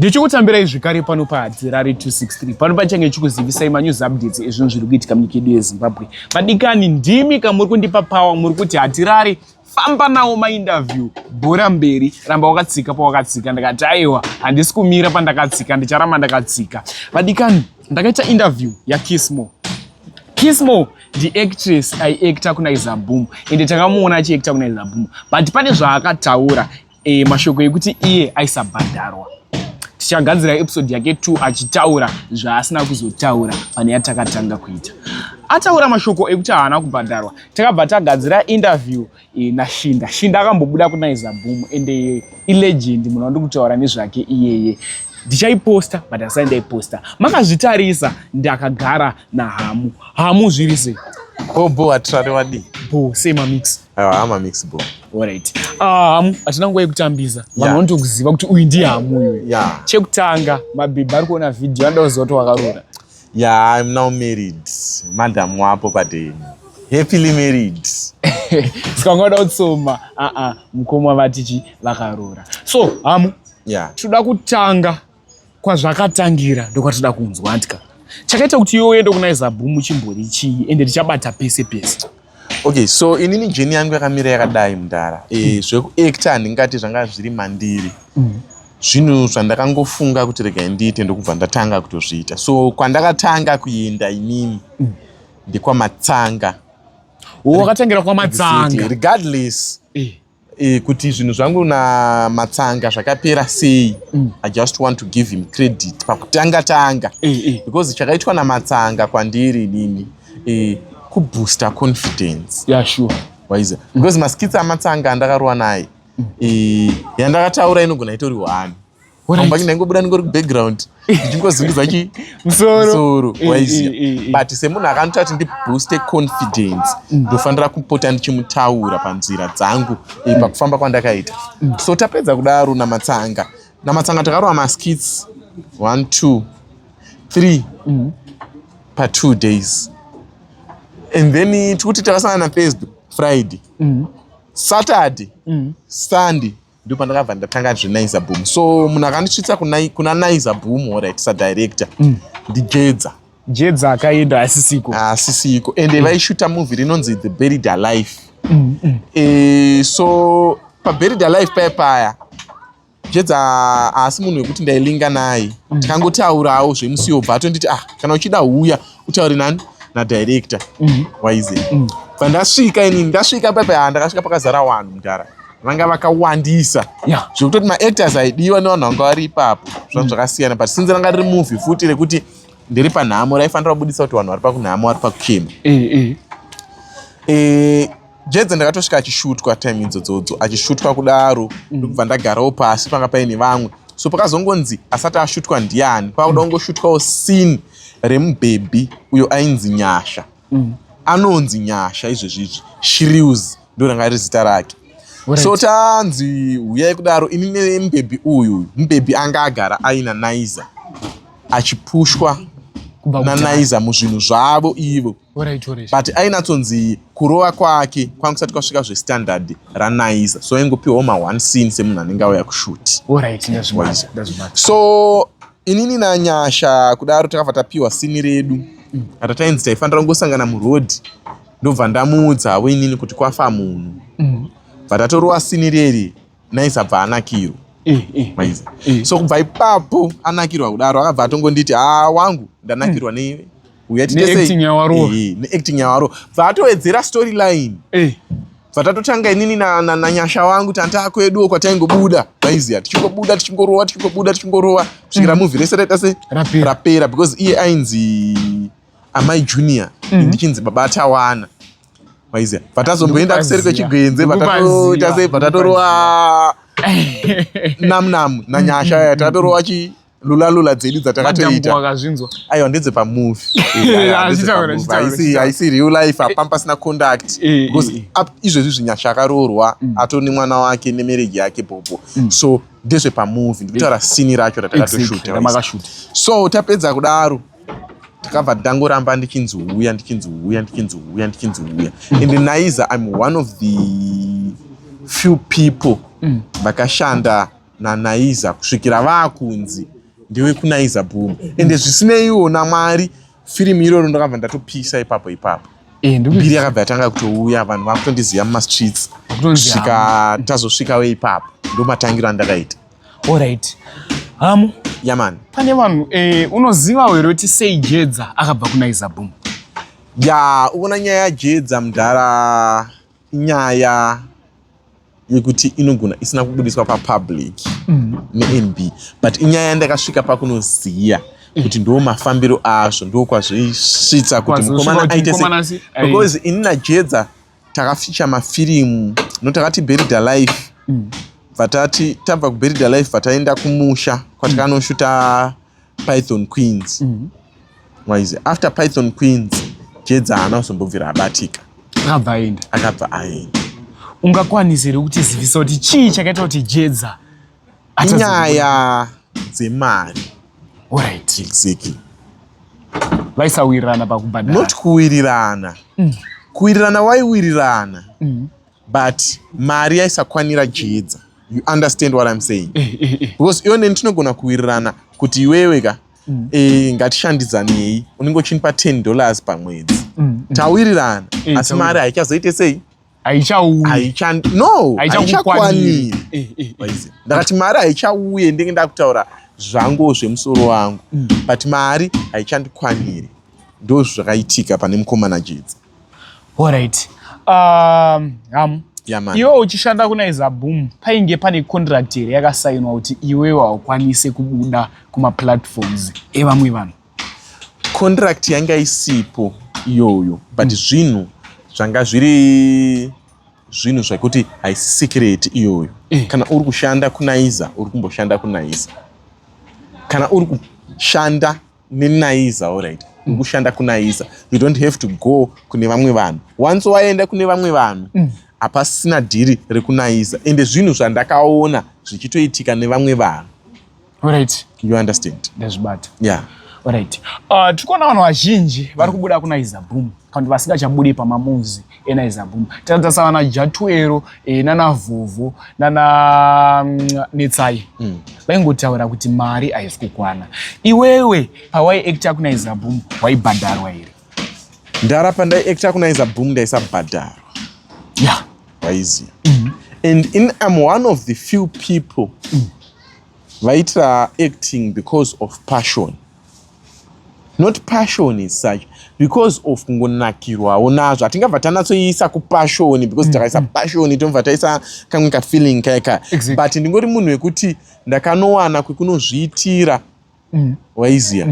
Ndichikutambirai zvekare pano paHatirari 263 pano pachange chikuzivisai manews updates ezvinhu zviri kuitika munyika yedu yeZimbabwe. Vadikani, ndimi kamuri kundipa power, muri kuti Hatirari famba nawo mainterview, bhora mberi, ramba wakatsika pawakatsika. Ndikati aiwa, handisi kumira pandakatsika, ndicharamba ndakatsika. Vadikani, ndakaita interview yaKismo. Kismo ndiactress aiacta kuna Izaboom, ende takamuona achiacta kuna Izaboom, but pane zvaakataura, mashoko ekuti iye aisabhadharwa. Tichagadzira episode yake 2 achitaura zvaasina kuzotaura pane yatakatanga kuita. Ataura mashoko ekuti haana kubhadharwa, takabva tagadzira interview naShinda. Shinda akambobuda kuna Izaboom, ende ilegend munhu wandiri kutaura nezvake iyeye. Ndichaiposta, but asai ndaiposta makazvitarisa. Ndakagara naHamu. Hamu, zviri sei? Bo, Hatirari, wadii? Bo, sei mamix? Aiwa, hamamix bo. Alright. Ah, Hamu, hatina nguva yekutambisa. Vanhu vanotokuziva kuti uyu ndiye Hamu uyu. Chekutanga, mabhebhi ari kuona vhidhiyo anoda kuziva kuti wakaroora. Yeah, I'm now married, madam wapo padeni, happily married. Saka ungada kutsoma aa mukoma vatichi vakaroora. So Hamu, toda kutanga kwazvakatangira, ndokwatoda kunzwa andika chakaita kuti iwe uende kuna Izaboom chimbori chii, ende tichabata pese pese. Okay, so inini journey yangu yakamira yakadai, mudhara. Zvekuacta handingati zvanga zviri mandiri. Zvinhu zvandakangofunga kuti regai ndiite, ndokubva ndatanga kutozviita. So kwandakatanga kuenda inini ndekwaMatsanga. Wakatangira kwaMatsanga? Regardless kuti zvinhu zvangu naMatsanga zvakapera sei, I just want to give him credit pakutanga tanga, because chakaitwa naMatsanga kwandiri inini kubooster confidence. Waiza, because maskits aMatsanga andakarova naye, yandakataura inogona itori one. Pamwe ndaingobuda ndingori kubackground ndichingozunguza chi musoro. Musoro, waiziya. But semunhu akanoita kuti ndibooste confidence, ndofanira kupota ndichimutaura panzira dzangu, pakufamba kwandakaita. So tapedza kudaro naMatsanga, naMatsanga takarova maskits 1, 2, 3 pa2 days, and then tikuti takasangana Thursday, Friday, Saturday, Sunday ndo pandakabva ndatanga zveNaiza Boom. So munhu akandisvitsa kuna Naiza Boom, alright, sadirector, ndiJedza. Jedza akaenda, asisiko. Asisiko, ende vaishuta movie rinonzi The Buried Alive. So paBuried Alive paya paya, Jedza haasi munhu wekuti ndailinga naye. Tikangotaurawo zvemusi yobva atonditi, "Ah, kana uchida huya utaure nani, nadirector." Waize, bva ndasvika inini, ndasvika paya, ndakasvika pakazara vanhu, mudhara, vanga vakawandisa zvekutoti maactors aidiwa nevanhu vanga vari ipapo zvanhu zvakasiyana. But since ranga riri movie futi rekuti ndiri panhamo, raifanira kubudisa kuti vanhu vari pakunhamo, vari pakuchema. Jedza ndakatosvika achishutwa time idzodzodzo, achishutwa kudaro, ndokubva ndagarawo pasi panga paine vamwe. So pakazongonzi asati ashutwa ndiani, pakuda kungoshutwawo scene remubhebhi uyo ainzi Nyasha. Anonzi Nyasha izvezvizvi, Shrews ndo ranga riri zita rake. So tanzi huyai kudaro, ini nemubhebhi uyu. Mubhebhi anga agara aina Naiza, achipushwa Kubva kudhara. naNaiza muzvinhu zvavo ivo, but ainatsonzi kurova kwake kwanga kusati kwasvika zvestandard raNaiza, so aingopiwawo ma1 scene semunhu anenge auya kushoot. Alright, ndazvibata. Waiza. Ndazvibata. So inini naNyasha kudaro takabva tapiwa scene redu ratainzi taifanira kungosangana murodhi. Ndobva ndamuudzawo inini kuti kwafa munhu. Bva tatorova scene reri, Naiza bva anakirwa. Maiza. So kubva ipapo anakirwa kudaro, akabva atongonditi, "Ha, wangu, ndanakirwa ne uya tiite sei?" Neacting yawarova. Neacting yawarova, bva atowedzera storyline. Bva tatotanga inini naNyasha wangu tanta kweduwo kwataingobuda, maiziya, tichingobuda tichingorova, tichingobuda tichingorova, kusvikira movie rese raita se Rapera. Rapera, because iye ainzi Amai Junior, ndichinzi Baba Tawana, maiziya. Patazomboenda kuseri Ndikupaziya. kwechigwenze, patatoita sei, Ndikupaziya. patatorowa namunamu naNyasha aya, tatorova chi lula lula dzedu Madambo dzatakatoita. Wakazvinzwa. Aiwa, ndedzepamovie. Achitaura, achitaura, achitaura. Haisi real life, hapana, pasina conduct, because izvezvi zviNyasha akaroorwa, atoni mwana wake nemarriage yake popo. So ndezvepamovie, ndikutaura scene racho ratakatoshuta. Ramakashuta. So tapedza kudaro, takabva ndangoramba ndichinzi huya, ndichinzi huya, ndichinzi huya, ndichinzi huya. And Naiza, I'm one of the few people vakashanda. naNaiza kusvikira vaakunzi ndewekunaiza Boom. Ende zvisineiwo naMwari, firimu iroro ndakabva ndatopisa ipapo ipapo. Mbiri yakabva yatanga kutouya, vanhu vakutondiziva mumastreets kusvika tazosvikawo ipapo. Ndo matangiro andakaita. Alright, Hamu. Yeah man. Pane vanhu, unoziva here kuti sei Jedza akabva kuNaiza Boom? Ya, uona, nyaya yaJedza, mudhara, inyaya yekuti inogona isina kubudiswa papublic neNB, but inyaya yandakasvika pakunoziya kuti ndo mafambiro azvo, ndo kwazvoisvitsa kuti Kwazosvika mukomana kuti aite mukomana because ini naJedza takaficha mafirimu no takati Buried Alive. Bvatati tabva kuBuried Alive, bvataenda kumusha kwatakanoshuta Python Queens. Waizi after Python Queens, Jedza haana kuzombobvira abatika. Akabva aenda. Akabva aenda. Ungakwanisa here kutizivisa kuti chii chakaita kuti Jedza atadze kubuda? Inyaya dzemari. Exactly. Vaisawirirana pakubhadhara? Not kuwirirana. Kuwirirana waiwirirana, but mari yaisakwanira Jedza. You understand what I'm saying? Because iwe neni tinogona kuwirirana kuti iwewe ka, ngatishandidzanei, unenge uchinipa $10 pamwedzi. Tawirirana, asi mari haichazoite sei? Haichauyi. Haicha, no. Haichakukwaniri. Haichakwaniri. Waiziva. Ndakati mari haichauye, ndenge ndakutaura zvangu zvemusoro wangu, but mari haichandikwaniri. Ndo zvakaitika pane mukomana Jedza. Alright, Hamu. Yeah man. Iwe uchishanda kuNaiza Boom, painge pane contract here yakasainwa kuti iwewe haukwanise kubuda kumaplatforms evamwe vanhu? Contract yanga isipo iyoyo, but zvinhu zvanga zviri zvinhu zvekuti haisi secret iyoyo. Kana uri kushanda kuNaiza, uri kumboshanda kuNaiza. Kana uri kushanda neNaiza, alright, uri kushanda kuNaiza, you don't have to go kune vamwe vanhu. Once waenda kune vamwe vanhu, hapasina dhiri rekuNaiza. Ende zvinhu zvandakaona zvichitoitika nevamwe vanhu. You understand? Ndazvibata. Yeah. Alright, tiri kuona vanhu vazhinji vari kubuda kuNaiza Boom kana kuti vasingachabudi pamamovies eNaiza Boom. Takatarisa vana Jatuero, nana Vhovho, nana Netsai, vaingotaura kuti mari haisi kukwana. Iwewe pawaiacta kuNaiza Boom, waibhadharwa here? Ndara, pandaiacta kuNaiza Boom, ndaisabhadharwa. Waiziva, and in I'm one of the few people vaitira acting because of passion, not passion is such, because of kungonakirwawo nazvo. Hatingabva tanatsoiisa kupassion, because takaisa passion tomva taisa kamwe kafeeling kaika. But ndingori munhu wekuti ndakanowana kwekunozviitira, waiziya.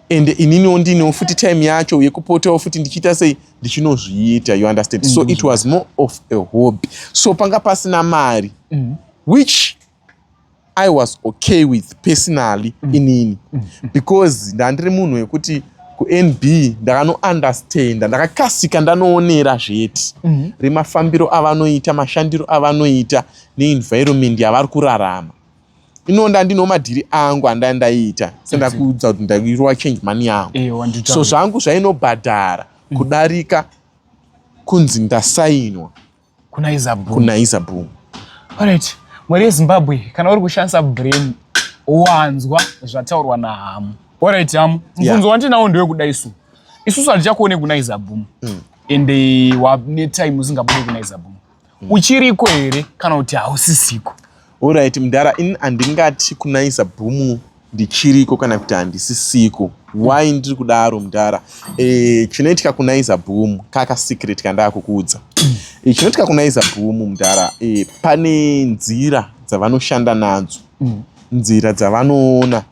Ende ininiwo ndinewo futi time yacho yekupotawo futi ndichiita sei, ndichinozviita, you understand? So it was more of a hobby, so panga pasina mari, which I was okay with personally inini, because ndandiri munhu wekuti kuNB ndakanoundestanda, ndakakasika ndanoonera zveti remafambiro avanoita, mashandiro avanoita neenvironment yavari kurarama. Inonda ndino madhiri angu andandaiita, sendakuudza kuti ndairwa change money yangu. Wanditaurira. So zvangu zvainobhadhara kudarika kunzi ndasainwa kuNaiza Boom. KuNaiza Boom. Alright, mwari yeZimbabwe, kana uri kushandisa brain, wanzwa zvataurwa naHamu. Alright, Hamu, mubvunzo wandinawo ndewekudai. Su isusu hatichakuone kuNaiza Boom, ende wane time usingabude kuNaiza Boom. Uchiriko here kana kuti hausisiko? Alright, mudhara, ini handingati kuNaiza Boom ndichiriko kana kuti handisisiko. Why ndiri kudaro, mudhara? Chinoitika kuNaiza Boom kaka secret kandakukuudza. Chinoitika kuNaiza Boom, mudhara, pane nzira dzavanoshanda nadzo, nzira dzavanoona.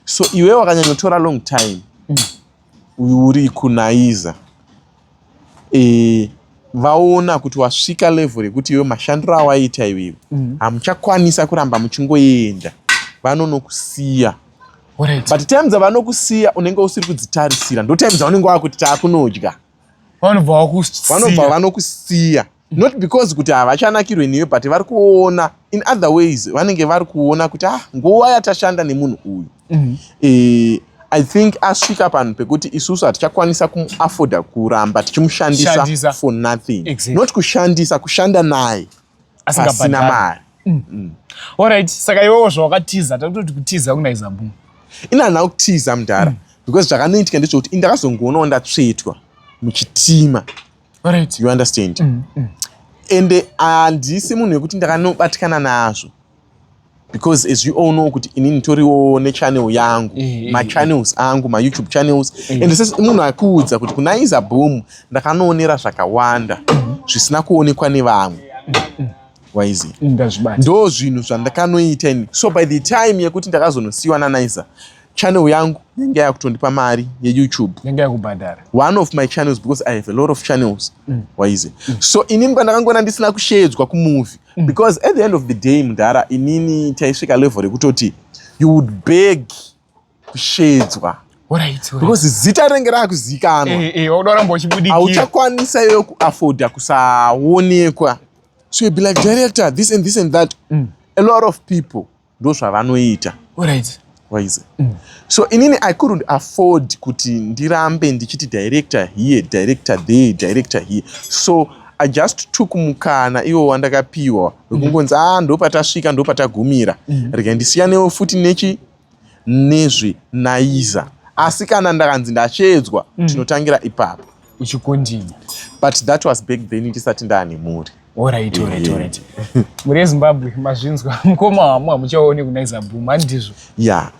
So iwe wakanyanyotora long time uri kuNaiza, vaona kuti wasvika level yekuti iwe mashandiro awaita iwewe hamuchakwanisa kuramba muchingoenda, vanonokusiya. But time dzavanokusiya unenge usiri kudzitarisira, ndo time dzaunenge wakuti taakunodya. Vanobva vakusiya. Vanobva vanokusiya, not because kuti havachanakirwe newe, but vari kuona in other ways. Vanenge vari kuona kuti, ah, nguva yatashanda nemunhu uyu, I think asvika panhu pekuti isusu hatichakwanisa kumuafforda kuramba tichimushandisa Shandisa. for nothing. Not kushandisa, kushanda naye pasina Asingabhadhari. mari. Alright, saka iwewo zvawakatiza, takutoti kutiza kuNaiza Boom. Ina handina kutiza, mudhara, because zvakanoitika ndezvekuti indakazongoonawo ndatsvetwa muchitima. You understand? Ende handisi munhu wekuti ndakanobatikana nazvo, because as you all know kuti inini nditoriwo nechannel yangu, machannels angu, maYouTube channels. And munhu akuudza kuti kuNaiza Boom ndakanoonera zvakawanda zvisina kuonekwa nevamwe, waizi. Ndazvibata. Ndo zvinhu zvandakanoita ini. So by the time yekuti ndakazonosiyiwa naNaiza, channel yangu yange yakutondipa mari yeYouTube. Yange yakubhadhara. One of my channels, because I have a lot of channels, waizi. So inini pandakangona ndisina kushedzwa kumovie, because at the end of the day, mudhara, inini taisvika level rekutoti you would beg kushedzwa, because zita rinenge raakuzikanwa. Wakuda kuramba uchibudikira. Hauchakwanisa iyoyo kuafforda kusaonekwa, so you be like, "Director, this and this and that." A lot of people ndo zvavanoita, waize. So inini I couldn't afford kuti ndirambe ndichiti director here, director there, director here. So I just took mukana iwo wandakapiwa wekungonzi, "A, ndopatasvika, ndopatagumira, rega ndisiyanewo futi nechi nezveNaiza." Asi kana ndakanzi ndashedzwa, tinotangira ipapo. Uchicontinue. But that was back then, ndisati ndaane mhuri. Alright, mhuri yeZimbabwe, mazvinzwa. Mukoma hamu hamuchaoni kuNaiza Boom, handizvo? Yeah.